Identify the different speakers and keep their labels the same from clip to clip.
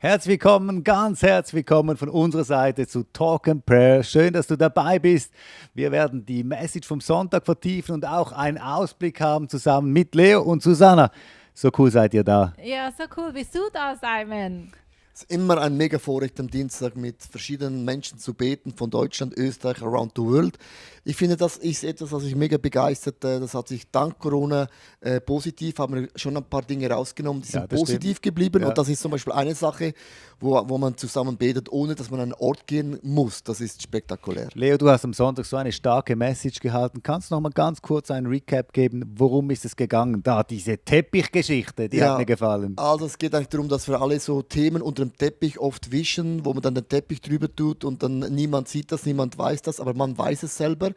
Speaker 1: Herzlich willkommen, ganz herzlich willkommen von unserer Seite zu Talk and Prayer. Schön, dass du dabei bist. Wir werden die Message vom Sonntag vertiefen und auch einen Ausblick haben zusammen mit Leo und Susanna. So cool seid ihr da.
Speaker 2: Ja, so cool bist du da, Simon.
Speaker 3: Es ist immer ein mega Vorrecht am Dienstag mit verschiedenen Menschen zu beten, von Deutschland, Österreich, around the world. Ich finde, das ist etwas, was mich mega begeistert. Das hat sich dank Corona positiv, haben wir schon ein paar Dinge rausgenommen, die sind positiv geblieben. Ja. Und das ist zum Beispiel eine Sache, wo man zusammen betet, ohne dass man an einen Ort gehen muss. Das ist spektakulär.
Speaker 1: Leo, du hast am Sonntag so eine starke Message gehalten. Kannst du noch mal ganz kurz einen Recap geben? Worum ist es gegangen? Da, diese Teppichgeschichte, die hat mir gefallen.
Speaker 3: Also es geht eigentlich darum, dass wir alle so Themen unter dem Teppich oft wischen, wo man dann den Teppich drüber tut und dann niemand sieht das, niemand weiß das, aber man weiß es selber.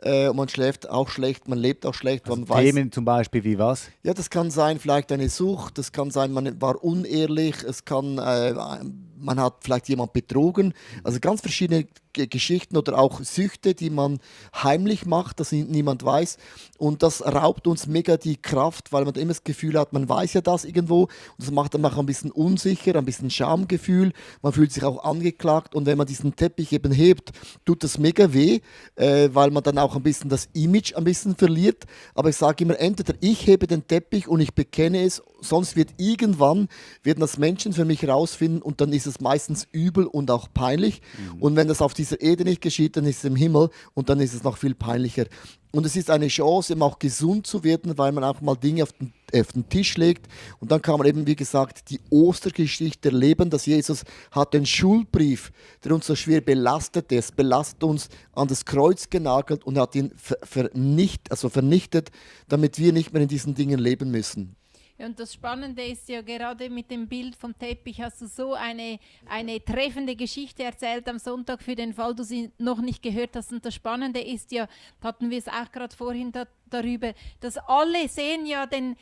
Speaker 3: Man schläft auch schlecht, man lebt auch schlecht.
Speaker 1: Also Themen zum Beispiel wie was?
Speaker 3: Ja, das kann sein, vielleicht eine Sucht, das kann sein, man war unehrlich, es kann, man hat vielleicht jemand betrogen. Also ganz verschiedene Geschichten oder auch Süchte, die man heimlich macht, dass niemand weiß. Und das raubt uns mega die Kraft, weil man immer das Gefühl hat, man weiß ja das irgendwo. Und das macht dann auch ein bisschen unsicher, ein bisschen Schamgefühl. Man fühlt sich auch angeklagt. Und wenn man diesen Teppich eben hebt, tut das mega weh, weil man dann auch ein bisschen das Image ein bisschen verliert. Aber ich sage immer, entweder ich hebe den Teppich und ich bekenne es, sonst werden das Menschen für mich herausfinden und dann ist es meistens übel und auch peinlich. Und wenn das auf dieser Erde nicht geschieht, dann ist es im Himmel und dann ist es noch viel peinlicher. Und es ist eine Chance, eben auch gesund zu werden, weil man auch mal Dinge auf den Tisch legt. Und dann kann man eben, wie gesagt, die Ostergeschichte erleben, dass Jesus hat den Schuldbrief, der uns so schwer belastet uns an das Kreuz genagelt und hat ihn vernichtet, damit wir nicht mehr in diesen Dingen leben müssen.
Speaker 2: Und das Spannende ist ja, gerade mit dem Bild vom Teppich hast du so eine treffende Geschichte erzählt am Sonntag, für den Fall du sie noch nicht gehört hast. Und das Spannende ist ja, hatten wir es auch gerade vorhin darüber, dass alle sehen ja den,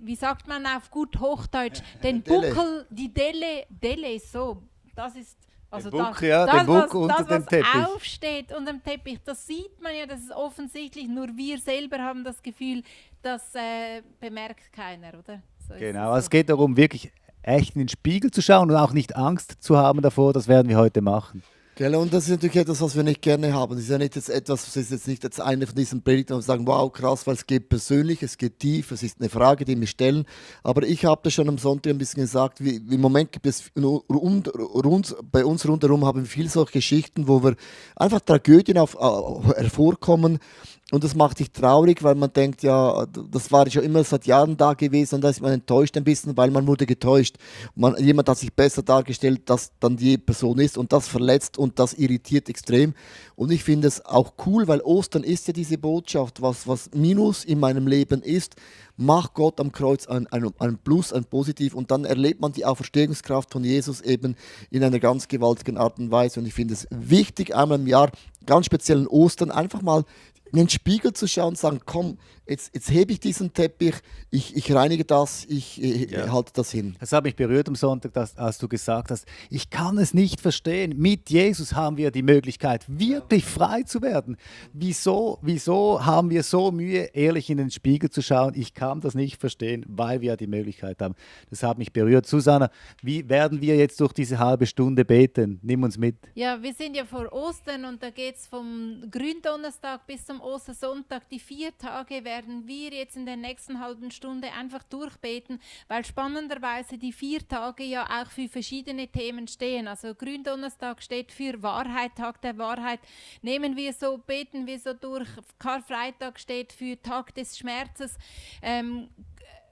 Speaker 2: wie sagt man auf gut Hochdeutsch, den Buckel, die Delle ist so, das ist... Also
Speaker 1: den Buckel unter dem Teppich.
Speaker 2: Was aufsteht unter dem Teppich, das sieht man ja, das ist offensichtlich, nur wir selber haben das Gefühl, das bemerkt keiner, oder? So
Speaker 1: genau, also es geht darum, wirklich echt in den Spiegel zu schauen und auch nicht Angst zu haben davor, das werden wir heute machen.
Speaker 3: Und das ist natürlich etwas, was wir nicht gerne haben. Das ist ja nicht jetzt etwas, das ist jetzt nicht jetzt eine von diesen Predigten, wo wir sagen, wow, krass, weil es geht persönlich, es geht tief, es ist eine Frage, die wir stellen. Aber ich habe das schon am Sonntag ein bisschen gesagt, wie im Moment gibt es bei uns rundherum haben wir viele solche Geschichten, wo wir einfach Tragödien hervorkommen. Und das macht dich traurig, weil man denkt, ja, das war schon immer seit Jahren da gewesen und da ist man enttäuscht ein bisschen, weil man wurde getäuscht. Jemand hat sich besser dargestellt, dass dann die Person ist und das verletzt und das irritiert extrem. Und ich finde es auch cool, weil Ostern ist ja diese Botschaft, was Minus in meinem Leben ist, macht Gott am Kreuz ein Plus, ein Positiv und dann erlebt man die Auferstehungskraft von Jesus eben in einer ganz gewaltigen Art und Weise. Und ich finde es wichtig, einmal im Jahr, ganz speziell in Ostern, einfach mal in den Spiegel zu schauen und sagen, komm, jetzt hebe ich diesen Teppich, ich reinige das, ich halte das hin.
Speaker 1: Das hat mich berührt am Sonntag, als du gesagt hast, ich kann es nicht verstehen. Mit Jesus haben wir die Möglichkeit, wirklich frei zu werden. Wieso haben wir so Mühe, ehrlich in den Spiegel zu schauen? Ich kann das nicht verstehen, weil wir die Möglichkeit haben. Das hat mich berührt. Susanna, wie werden wir jetzt durch diese halbe Stunde beten? Nimm uns mit.
Speaker 2: Ja, wir sind ja vor Ostern und da geht es vom Gründonnerstag bis zum Ostersonntag. Die 4 Tage werden wir jetzt in der nächsten halben Stunde einfach durchbeten, weil spannenderweise die 4 Tage ja auch für verschiedene Themen stehen. Also Gründonnerstag steht für Wahrheit, Tag der Wahrheit. Beten wir so durch. Karfreitag steht für Tag des Schmerzes.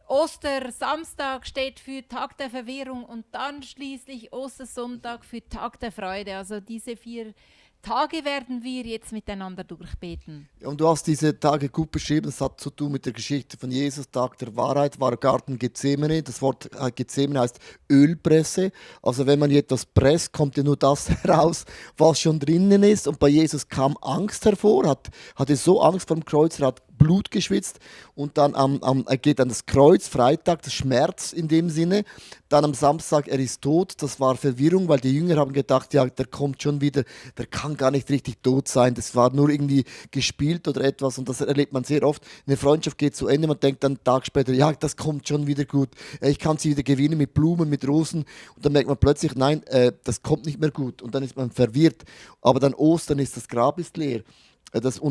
Speaker 2: Ostersamstag steht für Tag der Verwirrung und dann schließlich Ostersonntag für Tag der Freude. Also diese 4 Tage werden wir jetzt miteinander durchbeten.
Speaker 3: Und du hast diese Tage gut beschrieben, das hat zu tun mit der Geschichte von Jesus, Tag der Wahrheit, war Garten Gethsemane. Das Wort Gethsemane heißt Ölpresse. Also wenn man etwas presst, kommt ja nur das heraus, was schon drinnen ist. Und bei Jesus kam Angst hervor, hatte so Angst vor dem Kreuz, er hat Blut geschwitzt und dann er geht an das Kreuz, Freitag, das Schmerz in dem Sinne. Dann am Samstag, er ist tot. Das war Verwirrung, weil die Jünger haben gedacht, ja, der kommt schon wieder, der kann gar nicht richtig tot sein. Das war nur irgendwie gespielt oder etwas und das erlebt man sehr oft. Eine Freundschaft geht zu Ende, man denkt dann einen Tag später, ja, das kommt schon wieder gut. Ich kann sie wieder gewinnen mit Blumen, mit Rosen und dann merkt man plötzlich, nein, das kommt nicht mehr gut und dann ist man verwirrt. Aber dann Ostern ist das Grab ist leer. Das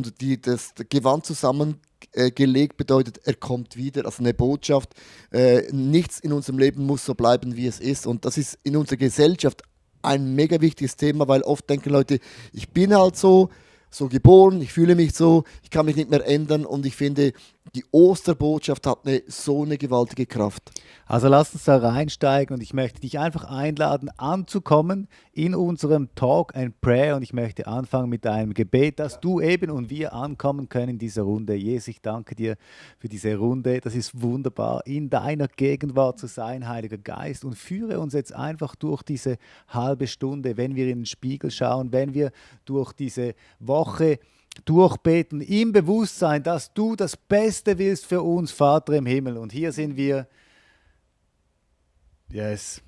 Speaker 3: Gewand zusammengelegt bedeutet, er kommt wieder. Also eine Botschaft, nichts in unserem Leben muss so bleiben, wie es ist. Und das ist in unserer Gesellschaft ein mega wichtiges Thema, weil oft denken Leute, ich bin halt so geboren, ich fühle mich so, ich kann mich nicht mehr ändern. Und ich finde, die Osterbotschaft hat so eine gewaltige Kraft.
Speaker 1: Also lass uns da reinsteigen und ich möchte dich einfach einladen, anzukommen in unserem Talk and Prayer und ich möchte anfangen mit einem Gebet, dass du eben und wir ankommen können in dieser Runde. Jesus, ich danke dir für diese Runde. Das ist wunderbar, in deiner Gegenwart zu sein, Heiliger Geist, und führe uns jetzt einfach durch diese halbe Stunde, wenn wir in den Spiegel schauen, wenn wir durch diese Woche durchbeten, im Bewusstsein, dass du das Beste willst für uns, Vater im Himmel. Und hier sind wir. Yes.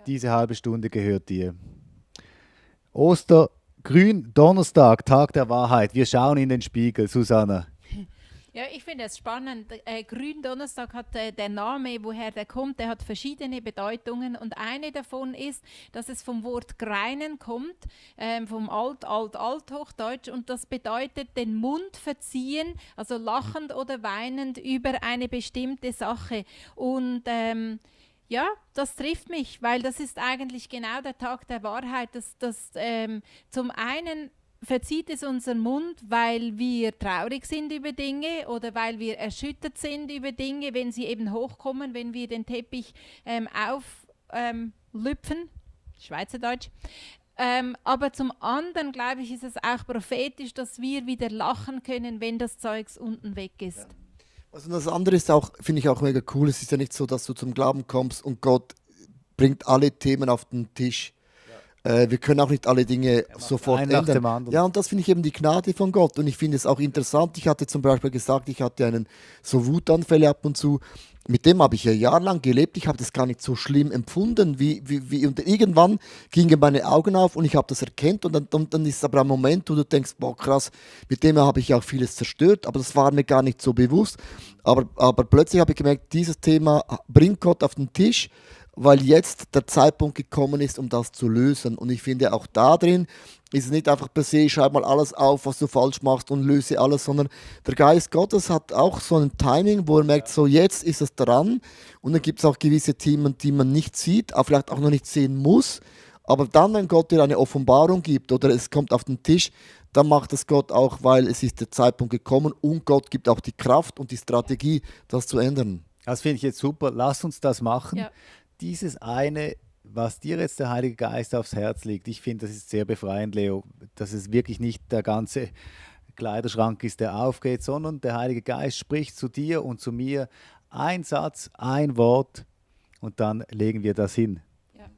Speaker 1: Diese halbe Stunde gehört dir. Grün, Donnerstag, Tag der Wahrheit. Wir schauen in den Spiegel, Susanna.
Speaker 2: Ja, ich finde es spannend. Gründonnerstag hat der Name, woher der kommt, der hat verschiedene Bedeutungen und eine davon ist, dass es vom Wort greinen kommt, vom Althochdeutsch und das bedeutet den Mund verziehen, also lachend oder weinend über eine bestimmte Sache und ja, das trifft mich, weil das ist eigentlich genau der Tag der Wahrheit, dass zum einen verzieht es unseren Mund, weil wir traurig sind über Dinge oder weil wir erschüttert sind über Dinge, wenn sie eben hochkommen, wenn wir den Teppich auflüpfen, Schweizerdeutsch. Aber zum anderen, glaube ich, ist es auch prophetisch, dass wir wieder lachen können, wenn das Zeugs unten weg ist. Ja.
Speaker 3: Also das andere ist auch, finde ich auch mega cool, es ist ja nicht so, dass du zum Glauben kommst und Gott bringt alle Themen auf den Tisch. Wir können auch nicht alle Dinge sofort ändern. Ja, und das finde ich eben die Gnade von Gott. Und ich finde es auch interessant. Ich hatte zum Beispiel gesagt, ich hatte so Wutanfälle ab und zu. Mit dem habe ich ja jahrelang gelebt. Ich habe das gar nicht so schlimm empfunden. Und irgendwann gingen meine Augen auf und ich habe das erkannt. Und dann ist es aber ein Moment, wo du denkst, boah krass, mit dem habe ich auch vieles zerstört. Aber das war mir gar nicht so bewusst. Aber plötzlich habe ich gemerkt, dieses Thema bringt Gott auf den Tisch, weil jetzt der Zeitpunkt gekommen ist, um das zu lösen. Und ich finde auch da drin ist es nicht einfach per se, schreib mal alles auf, was du falsch machst und löse alles, sondern der Geist Gottes hat auch so ein Timing, wo er merkt, so jetzt ist es dran. Und dann gibt es auch gewisse Themen, die man nicht sieht, auch vielleicht auch noch nicht sehen muss. Aber dann, wenn Gott dir eine Offenbarung gibt oder es kommt auf den Tisch, dann macht es Gott auch, weil es ist der Zeitpunkt gekommen und Gott gibt auch die Kraft und die Strategie, das zu ändern.
Speaker 1: Das finde ich jetzt super. Lass uns das machen.
Speaker 2: Ja.
Speaker 1: Dieses eine, was dir jetzt der Heilige Geist aufs Herz liegt, ich finde, das ist sehr befreiend, Leo, dass es wirklich nicht der ganze Kleiderschrank ist, der aufgeht, sondern der Heilige Geist spricht zu dir und zu mir ein Satz, ein Wort und dann legen wir das hin.
Speaker 2: Ja.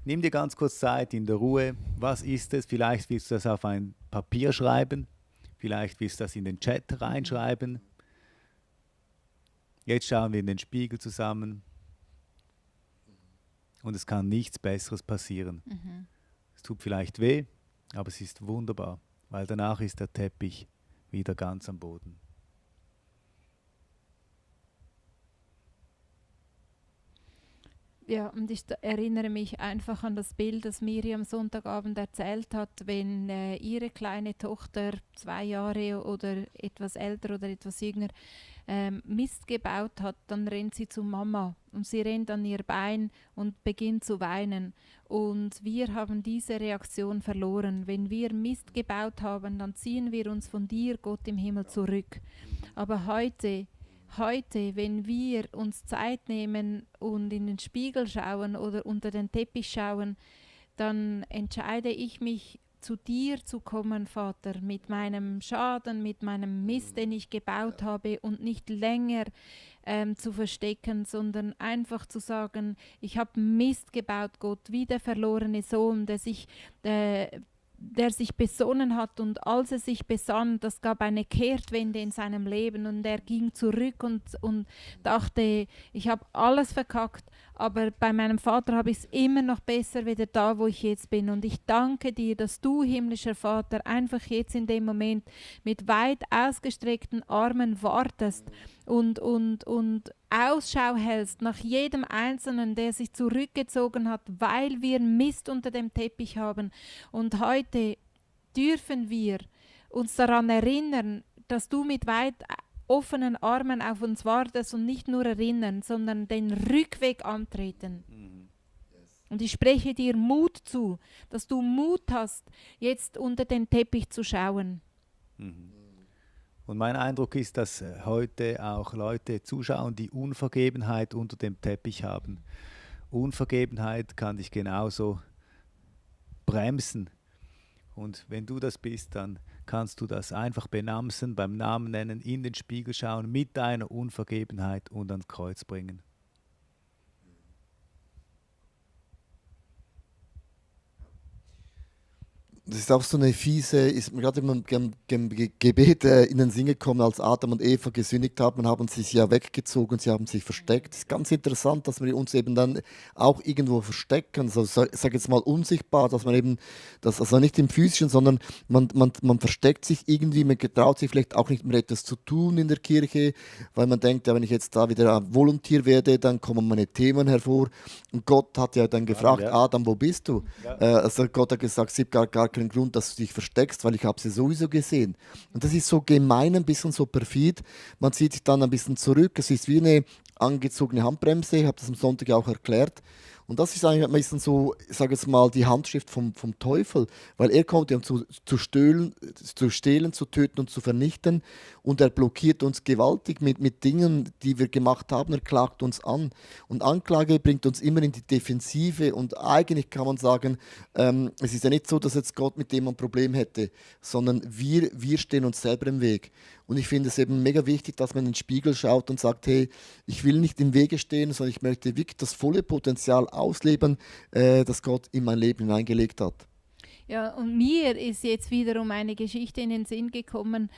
Speaker 1: Nimm dir ganz kurz Zeit in der Ruhe. Was ist es? Vielleicht willst du das auf ein Papier schreiben, vielleicht willst du das in den Chat reinschreiben. Jetzt schauen wir in den Spiegel zusammen und es kann nichts Besseres passieren.
Speaker 2: Mhm.
Speaker 1: Es tut vielleicht weh, aber es ist wunderbar, weil danach ist der Teppich wieder ganz am Boden.
Speaker 2: Ja, und ich erinnere mich einfach an das Bild, das Miriam Sonntagabend erzählt hat, wenn ihre kleine Tochter 2 Jahre oder etwas älter oder etwas jünger Mist gebaut hat, dann rennt sie zu Mama und sie rennt an ihr Bein und beginnt zu weinen. Und wir haben diese Reaktion verloren. Wenn wir Mist gebaut haben, dann ziehen wir uns von dir, Gott im Himmel, zurück. Aber heute, wenn wir uns Zeit nehmen und in den Spiegel schauen oder unter den Teppich schauen, dann entscheide ich mich, zu dir zu kommen, Vater, mit meinem Schaden, mit meinem Mist, den ich gebaut habe und nicht länger zu verstecken, sondern einfach zu sagen, ich habe Mist gebaut, Gott, wie der verlorene Sohn, der sich der sich besonnen hat, und als er sich besann, das gab eine Kehrtwende in seinem Leben und er ging zurück und dachte, ich habe alles verkackt, aber bei meinem Vater habe ich es immer noch besser wieder da, wo ich jetzt bin, und ich danke dir, dass du, himmlischer Vater, einfach jetzt in dem Moment mit weit ausgestreckten Armen wartest und Ausschau hältst nach jedem Einzelnen, der sich zurückgezogen hat, weil wir Mist unter dem Teppich haben. Und heute dürfen wir uns daran erinnern, dass du mit weit offenen Armen auf uns wartest und nicht nur erinnern, sondern den Rückweg antreten. Und ich spreche dir Mut zu, dass du Mut hast, jetzt unter den Teppich zu schauen.
Speaker 1: Und mein Eindruck ist, dass heute auch Leute zuschauen, die Unvergebenheit unter dem Teppich haben. Unvergebenheit kann dich genauso bremsen. Und wenn du das bist, dann kannst du das einfach benamsen, beim Namen nennen, in den Spiegel schauen, mit deiner Unvergebenheit und ans Kreuz bringen.
Speaker 3: Das ist auch so eine fiese, ist mir gerade im Gebet in den Sinn gekommen, als Adam und Eva gesündigt haben, haben sie sich ja weggezogen, sie haben sich versteckt. Es ist ganz interessant, dass wir uns eben dann auch irgendwo verstecken, also sag jetzt mal unsichtbar, dass man eben, das, also nicht im Physischen, sondern man versteckt sich irgendwie, man getraut sich vielleicht auch nicht mehr etwas zu tun in der Kirche, weil man denkt, ja, wenn ich jetzt da wieder Volontier werde, dann kommen meine Themen hervor. Und Gott hat ja dann gefragt,
Speaker 1: ja.
Speaker 3: Adam, wo bist du?
Speaker 1: Ja.
Speaker 3: Also Gott hat gesagt, es gibt gar keinen Grund, dass du dich versteckst, weil ich habe sie sowieso gesehen. Und das ist so gemein, ein bisschen so perfid. Man zieht sich dann ein bisschen zurück. Es ist wie eine angezogene Handbremse. Ich habe das am Sonntag auch erklärt. Und das ist eigentlich meistens so, ich sage jetzt mal, die Handschrift vom Teufel, weil er kommt, um zu stehlen, zu töten und zu vernichten, und er blockiert uns gewaltig mit Dingen, die wir gemacht haben. Er klagt uns an. Und Anklage bringt uns immer in die Defensive, und eigentlich kann man sagen, es ist ja nicht so, dass jetzt Gott mit dem ein Problem hätte, sondern wir stehen uns selber im Weg. Und ich finde es eben mega wichtig, dass man in den Spiegel schaut und sagt, hey, ich will nicht im Wege stehen, sondern ich möchte wirklich das volle Potenzial ausleben, das Gott in mein Leben hineingelegt hat.
Speaker 2: Ja, und mir ist jetzt wiederum eine Geschichte in den Sinn gekommen.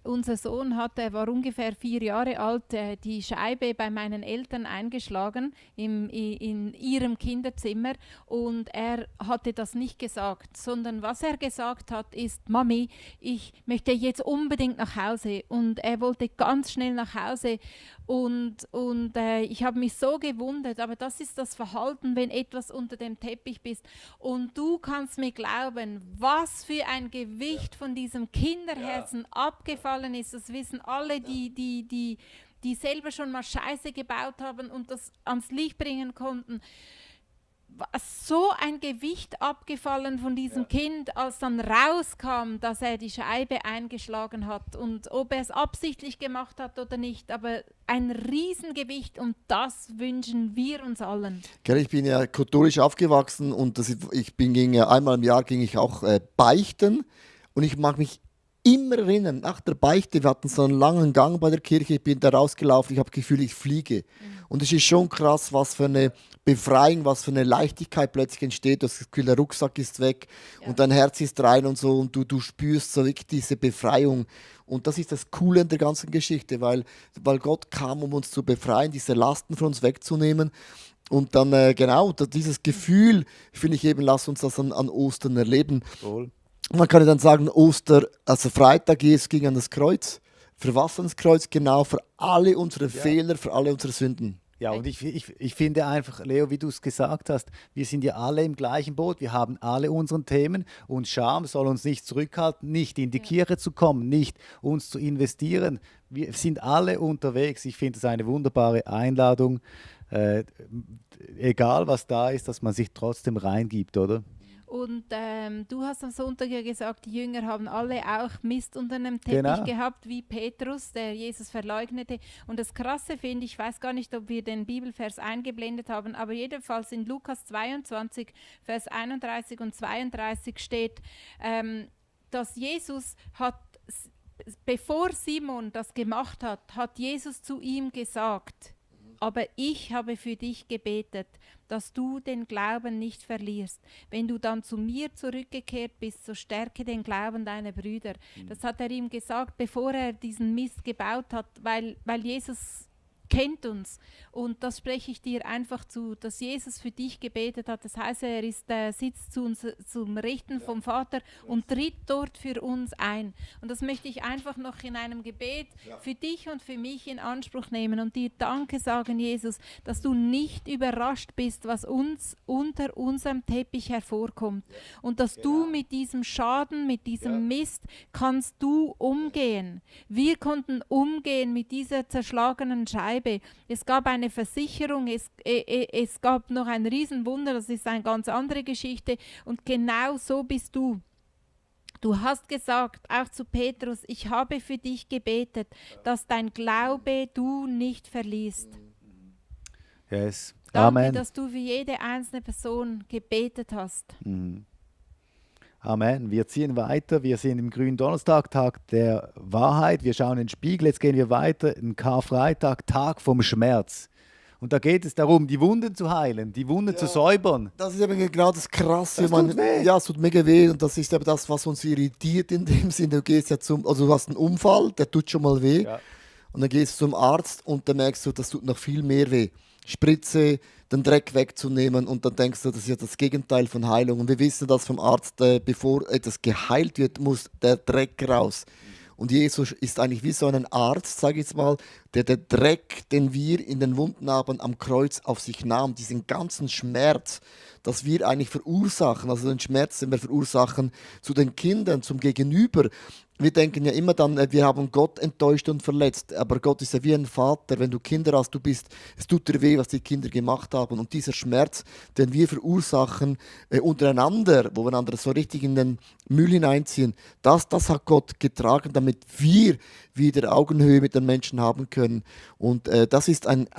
Speaker 2: Unser Sohn war ungefähr 4 Jahre alt, die Scheibe bei meinen Eltern eingeschlagen in ihrem Kinderzimmer, und er hatte das nicht gesagt, sondern was er gesagt hat ist, Mami, ich möchte jetzt unbedingt nach Hause, und er wollte ganz schnell nach Hause. Und ich habe mich so gewundert, aber das ist das Verhalten, wenn etwas unter dem Teppich bist. Und du kannst mir glauben, was für ein Gewicht von diesem Kinderherzen abgefallen ist. Das wissen alle, die selber schon mal Scheiße gebaut haben und das ans Licht bringen konnten. So ein Gewicht abgefallen von diesem Kind, als dann rauskam, dass er die Scheibe eingeschlagen hat, und ob er es absichtlich gemacht hat oder nicht, aber ein Riesengewicht, und das wünschen wir uns allen.
Speaker 3: Ich bin ja katholisch aufgewachsen, und einmal im Jahr ging ich auch beichten, und ich mag mich immer erinnern, nach der Beichte, wir hatten so einen langen Gang bei der Kirche, ich bin da rausgelaufen, ich habe das Gefühl, ich fliege. Und es ist schon krass, was für eine Befreiung, was für eine Leichtigkeit plötzlich entsteht. Du hast das Gefühl, der Rucksack ist weg und dein Herz ist rein und so, und du spürst so wirklich diese Befreiung. Und das ist das Coole an der ganzen Geschichte, weil Gott kam, um uns zu befreien, diese Lasten von uns wegzunehmen. Und dann dieses Gefühl, finde ich eben, lass uns das an Ostern erleben.
Speaker 1: Wohl.
Speaker 3: Man kann ja dann sagen, Freitag, Jesus ging an das Kreuz. Für was an das Kreuz? Genau, für alle unsere Fehler, für alle unsere Sünden.
Speaker 1: Ja, und ich finde einfach, Leo, wie du es gesagt hast, wir sind ja alle im gleichen Boot, wir haben alle unseren Themen, und Scham soll uns nicht zurückhalten, nicht in die Kirche zu kommen, nicht uns zu investieren. Wir sind alle unterwegs. Ich finde es eine wunderbare Einladung, egal was da ist, dass man sich trotzdem reingibt, oder?
Speaker 2: Und du hast am Sonntag ja gesagt, die Jünger haben alle auch Mist unter einem Teppich gehabt, wie Petrus, der Jesus verleugnete. Und das Krasse finde ich, weiß gar nicht, ob wir den Bibelvers eingeblendet haben, aber jedenfalls in Lukas 22, Vers 31 und 32 steht, dass Jesus bevor Simon das gemacht hat, hat Jesus zu ihm gesagt, aber ich habe für dich gebetet, dass du den Glauben nicht verlierst. Wenn du dann zu mir zurückgekehrt bist, so stärke den Glauben deiner Brüder. Das hat er ihm gesagt, bevor er diesen Mist gebaut hat, weil Jesus kennt uns. Und das spreche ich dir einfach zu, dass Jesus für dich gebetet hat. Das heißt, sitzt zum Rechten vom Vater und tritt dort für uns ein. Und das möchte ich einfach noch in einem Gebet für dich und für mich in Anspruch nehmen und dir Danke sagen, Jesus, dass du nicht überrascht bist, was uns unter unserem Teppich hervorkommt. Und dass du mit diesem Schaden, mit diesem Mist, kannst du umgehen. Wir konnten umgehen mit dieser zerschlagenen Scheibe. Es gab eine Versicherung, es gab noch ein Riesenwunder, das ist eine ganz andere Geschichte. Und genau so bist du. Du hast gesagt, auch zu Petrus, ich habe für dich gebetet, dass dein Glaube du nicht verlierst.
Speaker 1: Yes.
Speaker 2: Danke,
Speaker 1: Amen.
Speaker 2: dass du für jede einzelne Person gebetet hast.
Speaker 1: Amen. Wir ziehen weiter. Wir sind im grünen Donnerstag, Tag der Wahrheit. Wir schauen in den Spiegel. Jetzt gehen wir weiter. Im Karfreitag, Tag vom Schmerz. Und da geht es darum, die Wunden zu heilen, die Wunden zu säubern.
Speaker 3: Das ist eben genau das Krasse.
Speaker 1: Das tut weh.
Speaker 3: Ja, es tut mega weh und das ist eben das, was uns irritiert in dem Sinne. Du gehst ja also du hast einen Unfall, der tut schon mal weh.
Speaker 1: Ja.
Speaker 3: Und dann gehst du zum Arzt und dann merkst du, das tut noch viel mehr weh. Spritze, den Dreck wegzunehmen und dann denkst du, das ist ja das Gegenteil von Heilung. Und wir wissen das vom Arzt, bevor etwas geheilt wird, muss der Dreck raus. Und Jesus ist eigentlich wie so ein Arzt, sage ich jetzt mal, der den Dreck, den wir in den Wunden haben, am Kreuz auf sich nahm. Diesen ganzen Schmerz, das wir eigentlich verursachen, also den Schmerz, den wir verursachen zu den Kindern, zum Gegenüber. Wir denken ja immer dann, wir haben Gott enttäuscht und verletzt. Aber Gott ist ja wie ein Vater. Wenn du Kinder hast, es tut dir weh, was die Kinder gemacht haben. Und dieser Schmerz, den wir verursachen untereinander, wo wir einander so richtig in den Müll hineinziehen, das hat Gott getragen, damit wir wieder Augenhöhe mit den Menschen haben können. Und das ist ein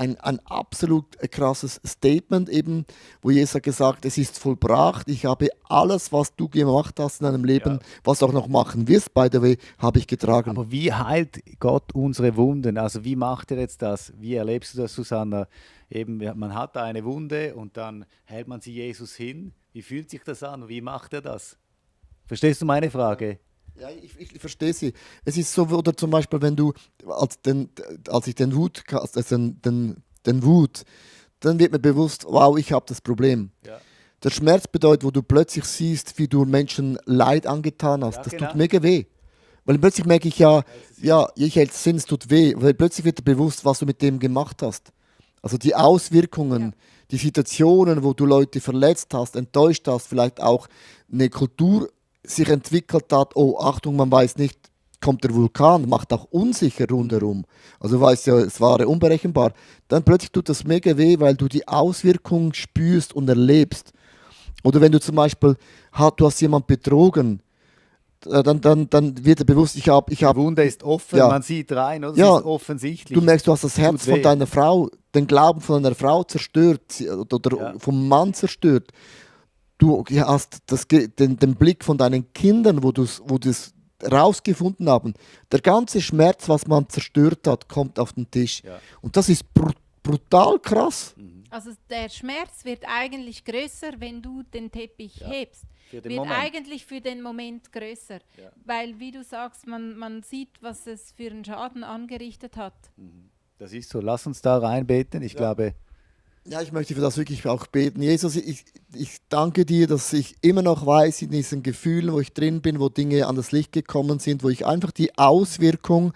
Speaker 3: absolut krasses Statement eben, wo Jesus hat gesagt, es ist vollbracht. Ich habe alles, was du gemacht hast in deinem Leben, was du auch noch machen wirst, by the way, habe ich getragen.
Speaker 1: Aber wie heilt Gott unsere Wunden? Also wie macht er jetzt das? Wie erlebst du das, Susanna? Eben, man hat da eine Wunde und dann hält man sie Jesus hin. Wie fühlt sich das an? Wie macht er das? Verstehst du meine Frage?
Speaker 3: Ja, ich verstehe sie. Es ist so, oder zum Beispiel, wenn du, als ich den Wut, dann wird mir bewusst, wow, ich habe das Problem.
Speaker 1: Ja.
Speaker 3: Der Schmerz bedeutet, wo du plötzlich siehst, wie du Menschen Leid angetan hast.
Speaker 1: Ja,
Speaker 3: Das
Speaker 1: genau.
Speaker 3: tut mega weh. Weil plötzlich merke ich ich hält es Sinn, es tut weh. Weil plötzlich wird dir bewusst, was du mit dem gemacht hast. Also die Auswirkungen, die Situationen, wo du Leute verletzt hast, enttäuscht hast, vielleicht auch eine Kultur sich entwickelt hat, oh Achtung, man weiß nicht, kommt der Vulkan, macht auch unsicher rundherum. Also du weißt ja, es war unberechenbar. Dann plötzlich tut das mega weh, weil du die Auswirkungen spürst und erlebst. Oder wenn du zum Beispiel, du hast jemanden betrogen, dann wird dir bewusst, ich
Speaker 1: Die
Speaker 3: habe
Speaker 1: Wunde ist offen,
Speaker 3: Ja.
Speaker 1: man sieht rein, oder?
Speaker 3: Ja.
Speaker 1: Es ist offensichtlich.
Speaker 3: Du merkst, du hast das Herz
Speaker 1: Tut weh.
Speaker 3: von deiner Frau, den Glauben von deiner Frau zerstört oder vom Mann zerstört. Du hast den Blick von deinen Kindern, wo das rausgefunden haben. Der ganze Schmerz, was man zerstört hat, kommt auf den Tisch.
Speaker 1: Ja.
Speaker 3: Und das ist brutal krass.
Speaker 2: Also der Schmerz wird eigentlich größer, wenn du den Teppich hebst.
Speaker 1: Für den
Speaker 2: Wird
Speaker 1: Moment.
Speaker 2: eigentlich für den Moment größer.
Speaker 1: Ja.
Speaker 2: Weil, wie du sagst, man sieht, was es für einen Schaden angerichtet hat.
Speaker 1: Das ist so. Lass uns da reinbeten. Ich glaube,
Speaker 3: Ja, ich möchte für das wirklich auch beten. Jesus, ich danke dir, dass ich immer noch weiß in diesen Gefühlen, wo ich drin bin, wo Dinge an das Licht gekommen sind, wo ich einfach die Auswirkung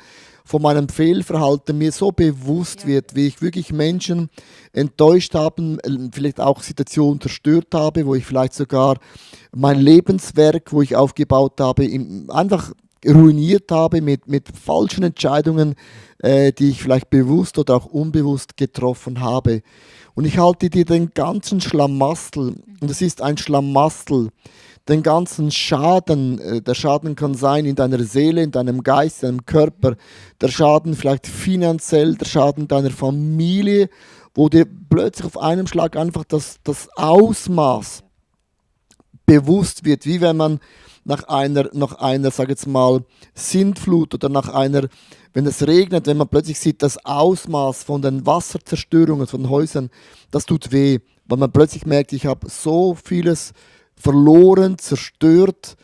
Speaker 3: von meinem Fehlverhalten mir so bewusst wird, wie ich wirklich Menschen enttäuscht habe, vielleicht auch Situationen zerstört habe, wo ich vielleicht sogar mein Lebenswerk, wo ich aufgebaut habe, einfach ruiniert habe mit falschen Entscheidungen, die ich vielleicht bewusst oder auch unbewusst getroffen habe. Und ich halte dir den ganzen Schlamassel, und es ist ein Schlamassel, den ganzen Schaden, der Schaden kann sein in deiner Seele, in deinem Geist, in deinem Körper, der Schaden vielleicht finanziell, der Schaden deiner Familie, wo dir plötzlich auf einem Schlag einfach das Ausmaß bewusst wird, wie wenn man sag jetzt mal, Sintflut oder wenn es regnet, wenn man plötzlich sieht, das Ausmaß von den Wasserzerstörungen von Häusern, das tut weh, weil man plötzlich merkt, ich habe so vieles verloren, zerstört.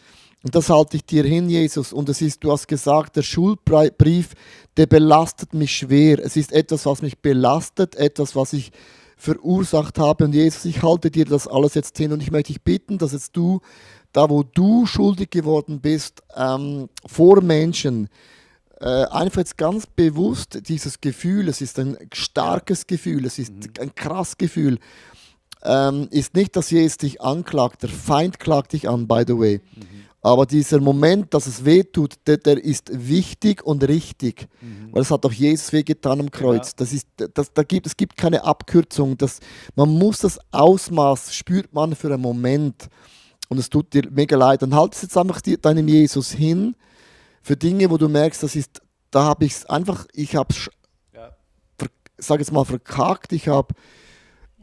Speaker 3: Und das halte ich dir hin, Jesus. Und du hast gesagt, der Schuldbrief, der belastet mich schwer. Es ist etwas, was mich belastet, etwas, was ich verursacht habe. Und Jesus, ich halte dir das alles jetzt hin. Und ich möchte dich bitten, dass jetzt du, da wo du schuldig geworden bist, vor Menschen, einfach jetzt ganz bewusst dieses Gefühl, es ist ein starkes Gefühl, es ist ein krasses Gefühl, ist nicht, dass Jesus dich anklagt, der Feind klagt dich an, by the way. Aber dieser Moment, dass es weh tut, der ist wichtig und richtig. Weil es hat auch Jesus wehgetan am Kreuz. Es gibt keine Abkürzung. Man muss das Ausmaß, spürt man für einen Moment. Und es tut dir mega leid. Dann halt es jetzt einfach deinem Jesus hin für Dinge, wo du merkst, da habe ich es einfach, sag jetzt mal, verkackt. Ich habe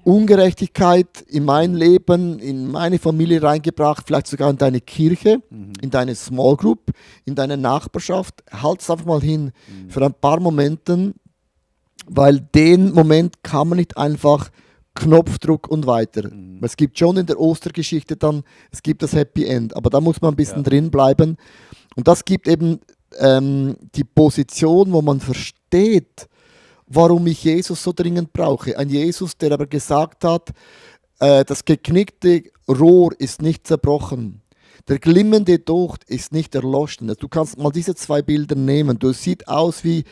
Speaker 3: Ungerechtigkeit in mein Leben, in meine Familie reingebracht, vielleicht sogar in deine Kirche, in deine Small Group, in deine Nachbarschaft. Halt es einfach mal hin für ein paar Momente, weil den Moment kann man nicht einfach Knopfdruck und weiter. Es gibt schon in der Ostergeschichte dann, es gibt das Happy End, aber da muss man ein bisschen drin bleiben. Und das gibt eben die Position, wo man versteht, warum ich Jesus so dringend brauche. Ein Jesus, der aber gesagt hat, das geknickte Rohr ist nicht zerbrochen. Der glimmende Docht ist nicht erloschen. Du kannst mal diese zwei Bilder nehmen. Du sieht aus wie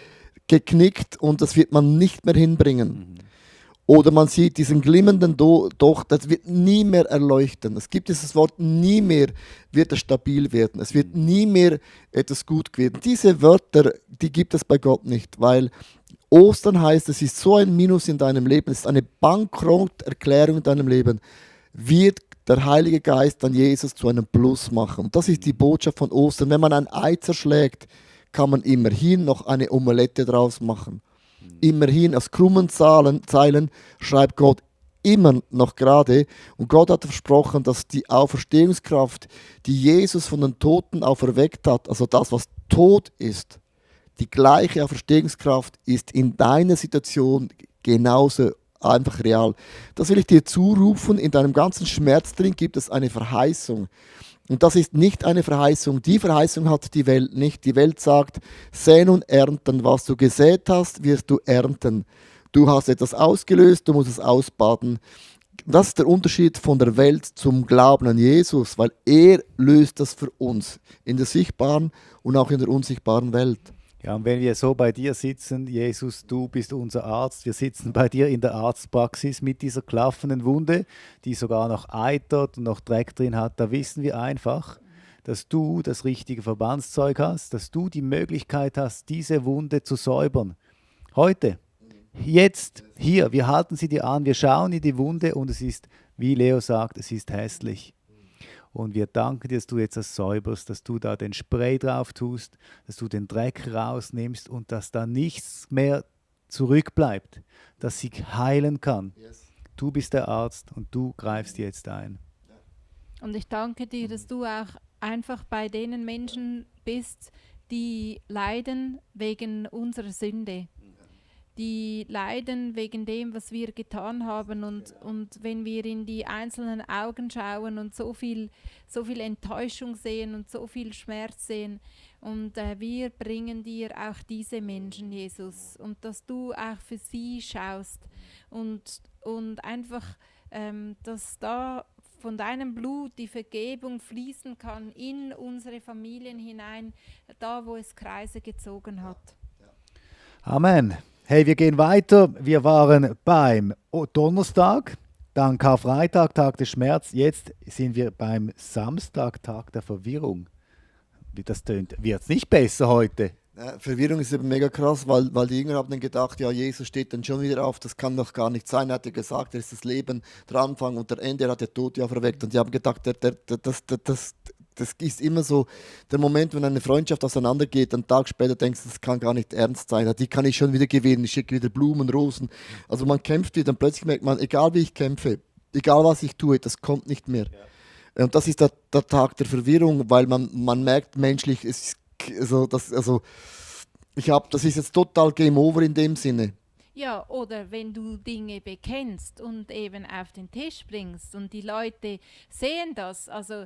Speaker 3: geknickt und das wird man nicht mehr hinbringen. Oder man sieht diesen glimmenden Docht, das wird nie mehr erleuchten. Es gibt dieses Wort, nie mehr wird es stabil werden. Es wird nie mehr etwas gut werden. Diese Wörter, die gibt es bei Gott nicht, weil Ostern heißt, es ist so ein Minus in deinem Leben, es ist eine Bankrotterklärung in deinem Leben, wird der Heilige Geist dann Jesus zu einem Plus machen. Und das ist die Botschaft von Ostern. Wenn man ein Ei zerschlägt, kann man immerhin noch eine Omelette draus machen. Immerhin aus krummen Zeilen schreibt Gott immer noch gerade. Und Gott hat versprochen, dass die Auferstehungskraft, die Jesus von den Toten auferweckt hat, also das, was tot ist, die gleiche Auferstehungskraft ist in deiner Situation genauso einfach real. Das will ich dir zurufen. In deinem ganzen Schmerz drin gibt es eine Verheißung. Und das ist nicht eine Verheißung. Die Verheißung hat die Welt nicht. Die Welt sagt, säen und ernten. Was du gesät hast, wirst du ernten. Du hast etwas ausgelöst, du musst es ausbaden. Das ist der Unterschied von der Welt zum Glauben an Jesus, weil er löst das für uns in der sichtbaren und auch in der unsichtbaren Welt.
Speaker 1: Ja, und wenn wir so bei dir sitzen, Jesus, du bist unser Arzt, wir sitzen bei dir in der Arztpraxis mit dieser klaffenden Wunde, die sogar noch eitert und noch Dreck drin hat, da wissen wir einfach, dass du das richtige Verbandszeug hast, dass du die Möglichkeit hast, diese Wunde zu säubern. Heute, jetzt, hier, wir halten sie dir an, wir schauen in die Wunde und es ist, wie Leo sagt, es ist hässlich. Und wir danken dir, dass du jetzt das säuberst, dass du da den Spray drauf tust, dass du den Dreck rausnimmst und dass da nichts mehr zurückbleibt, dass sie heilen kann. Yes. Du bist der Arzt und du greifst jetzt ein.
Speaker 2: Und ich danke dir, dass du auch einfach bei den Menschen bist, die leiden wegen unserer Sünde. Die leiden wegen dem, was wir getan haben und wenn wir in die einzelnen Augen schauen und so viel Enttäuschung sehen und so viel Schmerz sehen und wir bringen dir auch diese Menschen, Jesus, und dass du auch für sie schaust und einfach, dass da von deinem Blut die Vergebung fließen kann in unsere Familien hinein, da wo es Kreise gezogen hat.
Speaker 1: Amen. Hey, wir gehen weiter. Wir waren beim Donnerstag, dann Karfreitag, Tag des Schmerz. Jetzt sind wir beim Samstag, Tag der Verwirrung. Wie das tönt, wird es nicht besser heute?
Speaker 3: Ja, Verwirrung ist eben mega krass, weil die Jünger haben dann gedacht, ja, Jesus steht dann schon wieder auf, das kann doch gar nicht sein. Er hat ja gesagt, er ist das Leben, der Anfang und der Ende, er hat der Tod ja verweckt. Und die haben gedacht, das ist immer so der Moment, wenn eine Freundschaft auseinandergeht, einen Tag später denkst du, das kann gar nicht ernst sein. Die kann ich schon wieder gewinnen, ich schicke wieder Blumen, Rosen. Also man kämpft wieder und plötzlich merkt man, egal wie ich kämpfe, egal was ich tue, das kommt nicht mehr. Und das ist der Tag der Verwirrung, weil man merkt menschlich, es ist, das ist jetzt total Game Over in dem Sinne.
Speaker 2: Ja, oder wenn du Dinge bekennst und eben auf den Tisch bringst und die Leute sehen das, also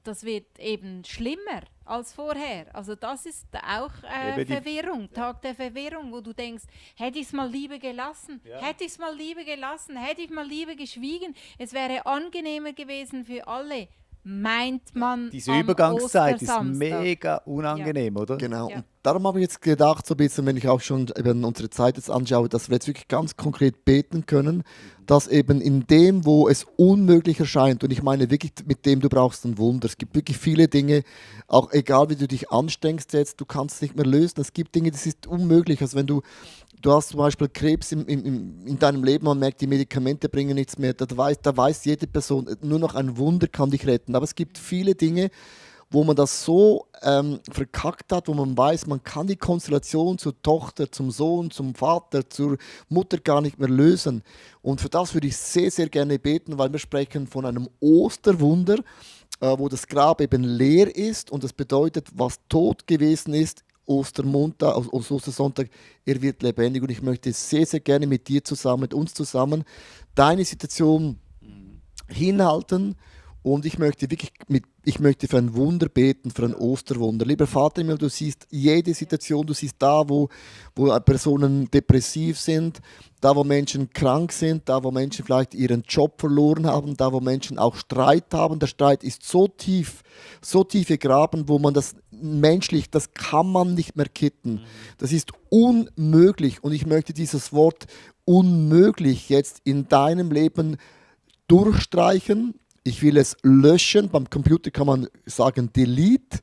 Speaker 2: das wird eben schlimmer als vorher. Also das ist auch
Speaker 1: Eben die-
Speaker 2: Verwirrung, Tag der Verwirrung, wo du denkst, hätte ich es mal lieber gelassen, hätte ich es mal lieber gelassen, hätte ich mal lieber geschwiegen, es wäre angenehmer gewesen für alle, meint man
Speaker 1: Diese
Speaker 2: am
Speaker 1: Übergangszeit ist
Speaker 2: Ostersamstag.
Speaker 1: mega unangenehm, oder?
Speaker 3: Genau.
Speaker 2: Ja.
Speaker 3: Und darum habe ich jetzt gedacht, so ein bisschen, wenn ich auch schon eben unsere Zeit jetzt anschaue, dass wir jetzt wirklich ganz konkret beten können, dass eben in dem, wo es unmöglich erscheint, und ich meine wirklich mit dem, du brauchst ein Wunder. Es gibt wirklich viele Dinge, auch egal wie du dich anstrengst jetzt, du kannst es nicht mehr lösen. Es gibt Dinge, das ist unmöglich. Also wenn du hast zum Beispiel Krebs in deinem Leben, man merkt, die Medikamente bringen nichts mehr, da weiß jede Person, nur noch ein Wunder kann dich retten. Aber es gibt viele Dinge, wo man das so verkackt hat, wo man weiß, man kann die Konstellation zur Tochter, zum Sohn, zum Vater, zur Mutter gar nicht mehr lösen. Und für das würde ich sehr, sehr gerne beten, weil wir sprechen von einem Osterwunder, wo das Grab eben leer ist und das bedeutet, was tot gewesen ist, Ostermontag, Ostersonntag, er wird lebendig. Und ich möchte sehr, sehr gerne mit dir zusammen, mit uns zusammen, deine Situation hinhalten. Und ich möchte für ein Wunder beten, für ein Osterwunder. Lieber Vater im Himmel, du siehst jede Situation, du siehst da, wo Personen depressiv sind, da, wo Menschen krank sind, da, wo Menschen vielleicht ihren Job verloren haben, da, wo Menschen auch Streit haben. Der Streit ist so tief gegraben, wo man das menschlich, das kann man nicht mehr kitten. Das ist unmöglich. Und ich möchte dieses Wort unmöglich jetzt in deinem Leben durchstreichen. Ich will es löschen. Beim Computer kann man sagen Delete.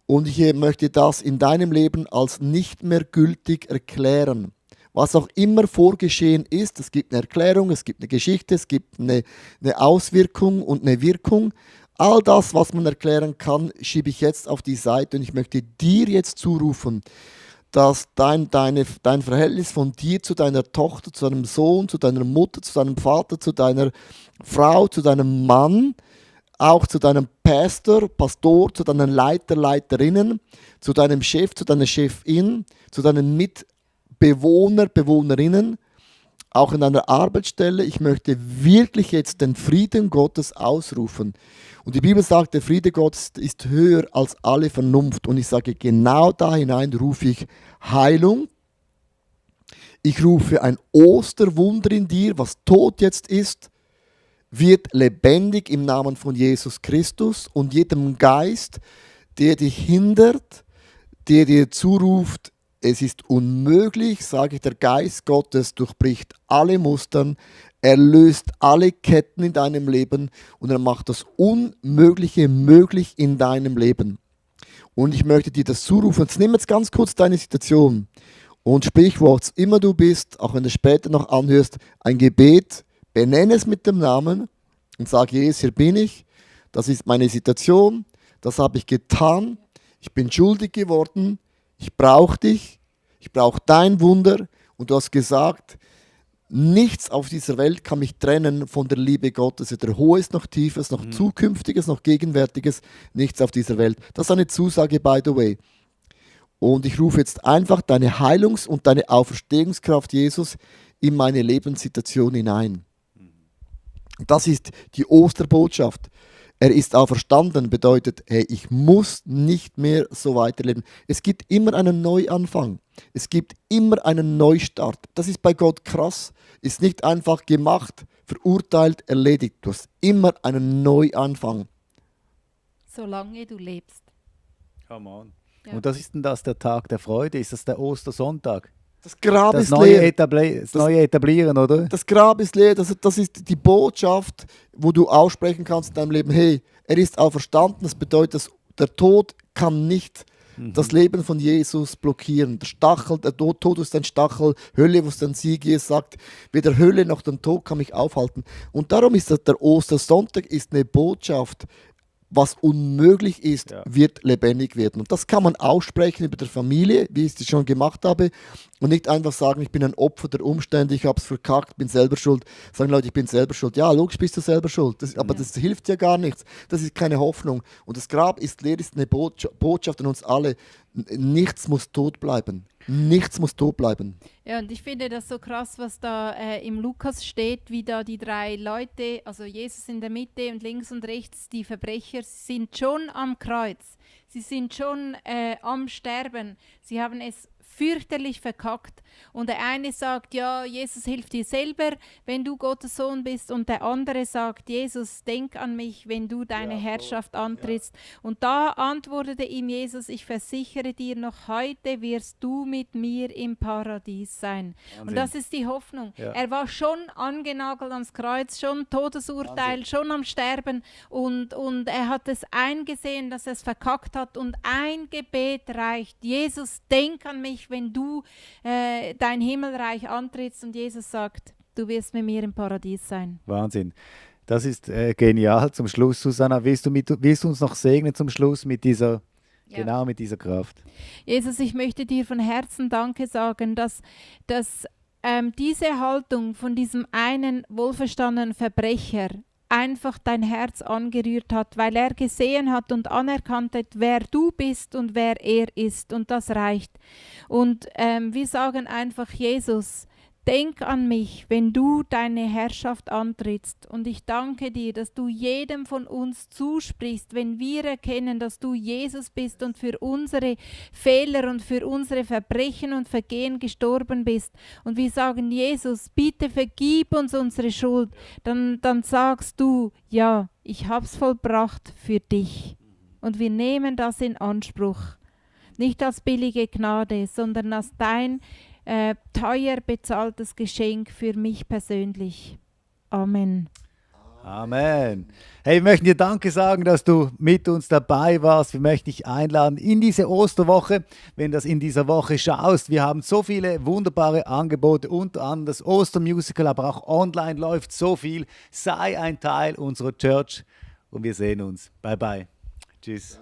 Speaker 3: Und ich möchte das in deinem Leben als nicht mehr gültig erklären. Was auch immer vorgeschehen ist, es gibt eine Erklärung, es gibt eine Geschichte, es gibt eine Auswirkung und eine Wirkung. All das, was man erklären kann, schiebe ich jetzt auf die Seite und ich möchte dir jetzt zurufen, dass dein Verhältnis von dir zu deiner Tochter, zu deinem Sohn, zu deiner Mutter, zu deinem Vater, zu deiner Frau, zu deinem Mann, auch zu deinem Pastor, zu deinen Leiterinnen, zu deinem Chef, zu deiner Chefin, zu deinen Bewohnerinnen, auch in deiner Arbeitsstelle. Ich möchte wirklich jetzt den Frieden Gottes ausrufen. Und die Bibel sagt, der Friede Gottes ist höher als alle Vernunft. Und ich sage, genau da hinein rufe ich Heilung. Ich rufe ein Osterwunder in dir, was tot jetzt ist, wird lebendig im Namen von Jesus Christus. Und jedem Geist, der dich hindert, der dir zuruft, es ist unmöglich, sage ich, der Geist Gottes durchbricht alle Mustern, er löst alle Ketten in deinem Leben und er macht das Unmögliche möglich in deinem Leben. Und ich möchte dir das zurufen. Jetzt nimm jetzt ganz kurz deine Situation und sprich, wo auch immer du bist, auch wenn du später noch anhörst, ein Gebet, benenne es mit dem Namen und sag, Jesus, hier bin ich, das ist meine Situation, das habe ich getan, ich bin schuldig geworden, ich brauche dich, ich brauche dein Wunder und du hast gesagt, nichts auf dieser Welt kann mich trennen von der Liebe Gottes, weder Hohes noch Tiefes, noch Zukünftiges, noch Gegenwärtiges, nichts auf dieser Welt. Das ist eine Zusage, by the way. Und ich rufe jetzt einfach deine Heilungs- und deine Auferstehungskraft, Jesus, in meine Lebenssituation hinein. Das ist die Osterbotschaft. Er ist auferstanden, bedeutet, hey, ich muss nicht mehr so weiterleben. Es gibt immer einen Neuanfang. Es gibt immer einen Neustart. Das ist bei Gott krass. Ist nicht einfach gemacht, verurteilt, erledigt. Du hast immer einen Neuanfang.
Speaker 2: Solange du lebst.
Speaker 1: Come on.
Speaker 2: Ja.
Speaker 1: Und das ist denn das der Tag der Freude? Ist das der Ostersonntag?
Speaker 3: Das Grab
Speaker 1: Das
Speaker 3: ist
Speaker 1: neue,
Speaker 3: leer.
Speaker 1: neue Etablieren, oder?
Speaker 3: Das Grab ist leer. Das ist die Botschaft, wo du aussprechen kannst in deinem Leben. Hey, er ist auferstanden. Das bedeutet, dass der Tod kann nicht das Leben von Jesus blockieren. Der Tod ist ein Stachel, Hölle, wo es ein Sieg ist, sagt, weder Hölle noch der Tod kann mich aufhalten. Und darum ist das, der Ostersonntag ist eine Botschaft. was unmöglich ist,
Speaker 1: Ja.
Speaker 3: wird lebendig werden. Und das kann man aussprechen über der Familie, wie ich es schon gemacht habe. Und nicht einfach sagen, ich bin ein Opfer der Umstände, ich habe es verkackt, bin selber schuld. Sagen Leute, ich bin selber schuld. Ja, logisch bist du selber schuld. Aber das hilft ja gar nichts. Das ist keine Hoffnung. Und das Grab ist leer, ist eine Botschaft an uns alle. Nichts muss tot bleiben. Nichts muss tot bleiben.
Speaker 2: Ja, und ich finde das so krass, was da im Lukas steht, wie da die 3 Leute, also Jesus in der Mitte und links und rechts die Verbrecher, sind schon am Kreuz. Sie sind schon am Sterben. Sie haben es fürchterlich verkackt. Und der eine sagt, ja, Jesus hilft dir selber, wenn du Gottes Sohn bist. Und der andere sagt, Jesus, denk an mich, wenn du deine Herrschaft antrittst. Und da antwortete ihm Jesus, ich versichere dir, noch heute wirst du mit mir im Paradies sein.
Speaker 1: Wahnsinn.
Speaker 2: Und das ist die Hoffnung.
Speaker 1: Ja.
Speaker 2: Er war schon angenagelt ans Kreuz, schon Todesurteil, schon am Sterben. Und er hat es eingesehen, dass er es verkackt hat. Und ein Gebet reicht. Jesus, denk an mich, wenn du dein Himmelreich antrittst. Und Jesus sagt, du wirst mit mir im Paradies sein.
Speaker 1: Wahnsinn. Das ist genial zum Schluss. Susanna, willst du uns noch segnen zum Schluss mit dieser,
Speaker 2: Ja.
Speaker 1: genau mit dieser Kraft?
Speaker 2: Jesus, ich möchte dir von Herzen Danke sagen, dass diese Haltung von diesem einen wohlverstandenen Verbrecher einfach dein Herz angerührt hat, weil er gesehen hat und anerkannt hat, wer du bist und wer er ist. Und das reicht. Und wir sagen einfach, Jesus, denk an mich, wenn du deine Herrschaft antrittst. Und ich danke dir, dass du jedem von uns zusprichst, wenn wir erkennen, dass du Jesus bist und für unsere Fehler und für unsere Verbrechen und Vergehen gestorben bist. Und wir sagen, Jesus, bitte vergib uns unsere Schuld. Dann sagst du, ja, ich hab's vollbracht für dich. Und wir nehmen das in Anspruch. Nicht als billige Gnade, sondern als dein teuer bezahltes Geschenk für mich persönlich. Amen.
Speaker 1: Amen. Hey, wir möchten dir Danke sagen, dass du mit uns dabei warst. Wir möchten dich einladen in diese Osterwoche, wenn du das in dieser Woche schaust. Wir haben so viele wunderbare Angebote, unter anderem das Ostermusical, aber auch online läuft so viel. Sei ein Teil unserer Church und wir sehen uns. Bye, bye. Tschüss.